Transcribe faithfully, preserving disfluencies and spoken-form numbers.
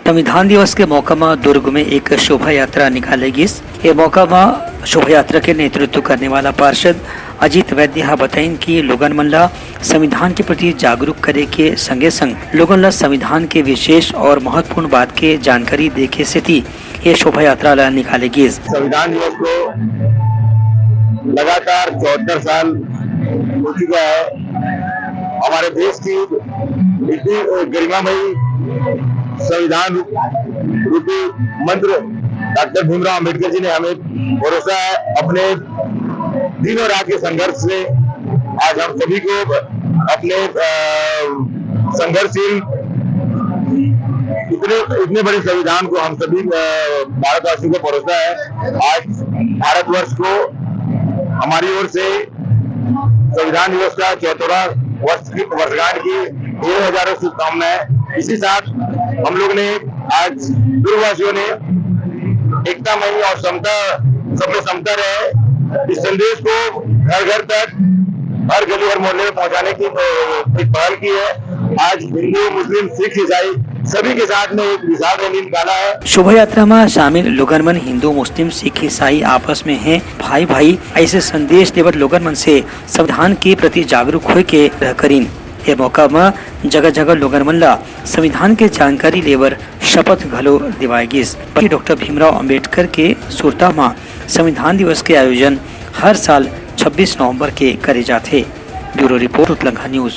संविधान दिवस के मौका म दुर्ग में एक शोभा यात्रा निकाले गिस। ये मौका म शोभा यात्रा के नेतृत्व करने वाला पार्षद अजीत वैद्य ह बताइन कि लोगन मन ला संविधान के प्रति जागरूक करे के संगे संग लोगन ला संविधान के विशेष और महत्वपूर्ण बात के जानकारी दे के सेती ये शोभा यात्रा ला निकाले गिस। संविधान दिवस को लगातार चौहत्तर साल हो चुका है। हमारे देश की इतनी गरिमामयी संविधान रूपी मंत्र डॉक्टर भीमराव अंबेडकर जी ने हमें भरोसा है। अपने दिन और रात के संघर्ष से आज हम सभी को अपने, अ, संघर्षशील इतने, इतने बड़े संविधान को हम सभी, अ, भारतवासियों को भरोसा है। आज भारतवर्ष को हमारी ओर से संविधान दिवस का चौहत्तरवां वर्ष की, वर्षगांठ की ढेरों हजारों शुभकामनाएं। इसी साथ हम लोग ने आज दुर्गवासियों ने एकता मई और समता, सब में समता रहे, इस संदेश को घर घर तक, हर गली, हर मोहल्ले में पहुंचाने की, अ, एक पहल की है। आज हिंदू, मुस्लिम, सिख, ईसाई सभी के साथ में एक विशाल रैली निकाला है। शोभा यात्रा में शामिल लोगन मन हिंदू, मुस्लिम, सिख, ईसाई आपस में हैं भाई भाई, ऐसे संदेश देवत लोगन मन से संविधान के प्रति जागरूक होए के आग्रह करिन। ये मौका म जगह-जगह लोगन मन ला संविधान के जानकारी लेबर शपथ घलो दिवाए गिस। डॉक्टर भीमराव अंबेडकर के सुरता म संविधान दिवस के आयोजन हर साल छब्बीस नवंबर के करे जाथे। Bureau report, Utlangha news.